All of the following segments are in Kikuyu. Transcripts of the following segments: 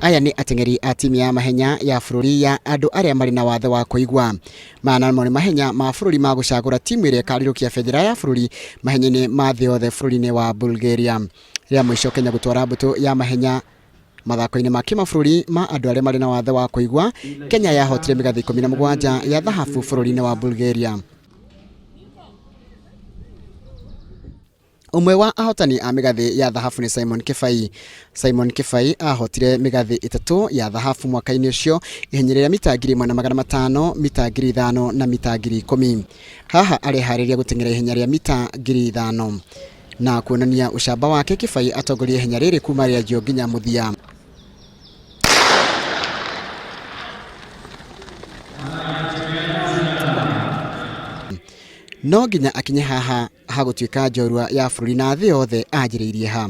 Aya nĩ ateng'eri a timu ya mahenya ya bũrũri ya andũ arĩa marĩ na wathe wa kũigua. Maya namo nĩ mahenya ma bũrũri ma gũcagũra timu ĩrĩa ĩkarirũkia bendera ya bũrũri mahenya-inĩ ma thĩ yothe bũrũri-inĩ wa Bulgaria. Rĩa mũico Kenya gũtwara mbũtũ ya mahenya mathako-inĩ ma kĩmabũrũri ma andũ arĩa marĩ na wathe wa kũigua, Kenya yahotire mĩgathĩ 17 ya thahabu bũrũri-inĩ wa Bulgaria. Ũmwe wa ahotani a mĩgathĩ ya thahabu nĩ Simon Kĩbai. Simon Kĩbai ahotire mĩgathĩ ĩtatũ ya thahabu mwaka-inĩ ũcio ihenya rĩa mita 1500, mita 5000 na mita 10,000. Haha areharĩria gũteng'era ihenya rĩa mita 5000. Na kuonania ũcamba wake Kĩbai atongoria ihenya rĩrĩ kuma rĩanjio nginya mũthia. No nginya akinye haha ha gũtuĩka njorua ya bũrũri na thĩ yothe anjĩrĩirie ha.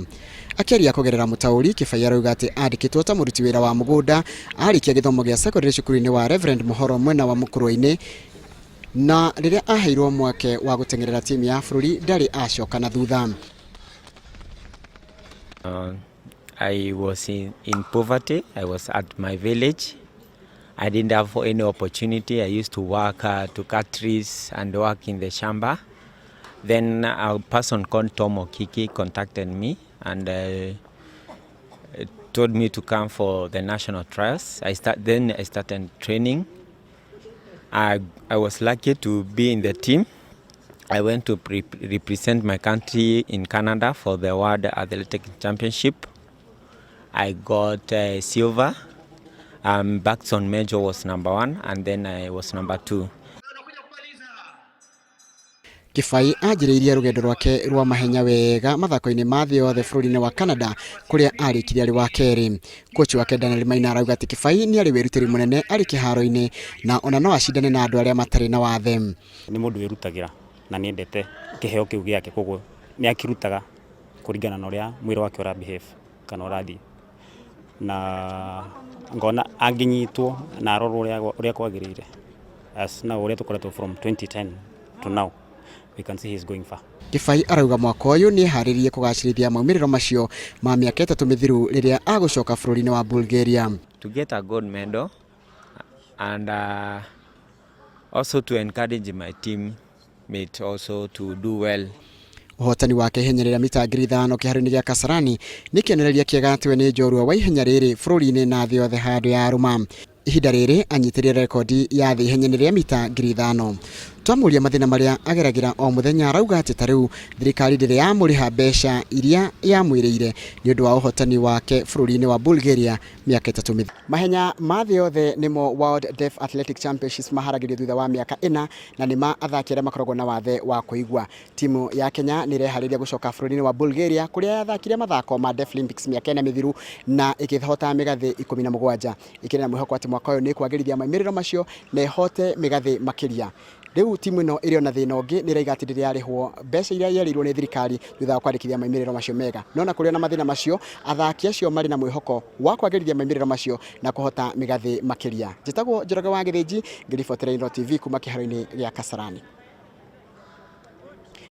Akĩaria kũgerera mũtaũri, Kĩbai arauga atĩ andĩkĩtwo ta mũruti wĩra wa mũgũnda arĩkia gĩthomo gĩa secondary cukuru-inĩ wa Reverend Mũhoro mwena wa Mũkũrwe-inĩ, na rĩrĩa aheirwo mweke wa gũteng'erera timu ya bũrũri ndarĩ acoka na thutha. I was in poverty. I was at my village. I didn't have any opportunity. I used to work to cut trees and work in the shamba. Then a person called Tom Okiki contacted me and told me to come for the national trials. Then I started training. I was lucky to be in the team. I went to represent my country in Canada for the World Athletic Championship. I got silver. Baxon Major was number 1, and then I was number 2. Kĩbai anjĩrĩirie rũgendo rwake rwa mahenya wega mathako-inĩ ma thĩ yothe bũrũri-inĩ wa Canada kũrĩa arĩkirie arĩ wa kerĩ. Coach wake Daniel Maina arauga atĩ Kĩbai nĩ arĩ wĩrutĩri mũnene arĩ kĩharo-inĩ na ona no acindane na andũ arĩa matarĩ na wathe. Nĩ mũndũ wĩrutagĩra na nĩ endete kĩheo kĩu gĩake, koguo nĩ akĩrutaga kũringana na ũrĩa mwĩrĩ wake ũra behave kana ũrathiĩ, na ngona angĩnyitwo na arorwo ũrĩa kwagĩrĩire, as now ũrĩa tũkoretwo from 2010 to now, we can see he's going far. Kĩbai arauga mwaka ũyũ nĩ eharĩirie kũgacĩrithia maumĩrĩro macio ma mĩaka ĩtatũ mĩthiru rĩrĩa agũcoka bũrũri-inĩ wa Bulgaria. To get a gold medal and also to encourage my teammate also to do well. Ũhotani wake ihenya rĩa mita 5000 kĩharo-inĩ gĩa Kasarani nĩ kĩonereria kĩega atĩ we nĩ njorua wa ihenya rĩrĩ bũrũri-inĩ na thĩ yothe handũ ya rũma. Ihinda rĩrĩ anyitĩrĩire rekondi ya thĩ ihenya-inĩ rĩa mita 5000. Twamũria mathĩna marĩa ageragĩra o mũthenya arauga atĩ ta rĩu thirikari ndĩrĩ yamũrĩha mbeca iria yamwĩrĩire nĩ ũndũ wa ũhotani wake bũrũri-inĩ wa Bulgaria mĩaka ĩtatũ mĩthiru. Mahenya ma thĩ yothe nĩmo World Deaf Athletic Championships maharagĩrio thutha wa mĩaka ĩna na nĩ ma athaki arĩa makoragwo na wathe wa kũigua. Timu ya Kenya nĩ ĩreharĩria gũcoka bũrũri-inĩ wa Bulgaria kũrĩa yathakire mathako ma Deaflympics mĩaka ĩna mĩthiru na ĩkĩhota mĩgathĩ 17. Ĩkĩrĩ na mwĩhoko atĩ mwaka ũyũ nĩ ĩkwagĩrithia maumĩrĩro macio na ĩhote mĩgathĩ makĩria. Rĩu timu ĩno ĩrĩ ona thĩna ũngĩ nĩ ĩraiga atĩ ndĩrĩ yarĩhwo mbeca iria yerĩirwo nĩ thirikari thutha wa kwandĩkithia maumĩrĩro macio mega. No na kũrĩ ona mathĩna macio, athaki acio marĩ na mwĩhoko wa kwagĩrithia maumĩrĩro macio na kũhota mĩgathĩ makĩria. Njĩtagwo Njoroge wa Gĩthĩnji, ngĩribotera Inooro TV kuma kĩharo-inĩ gĩa Kasarani.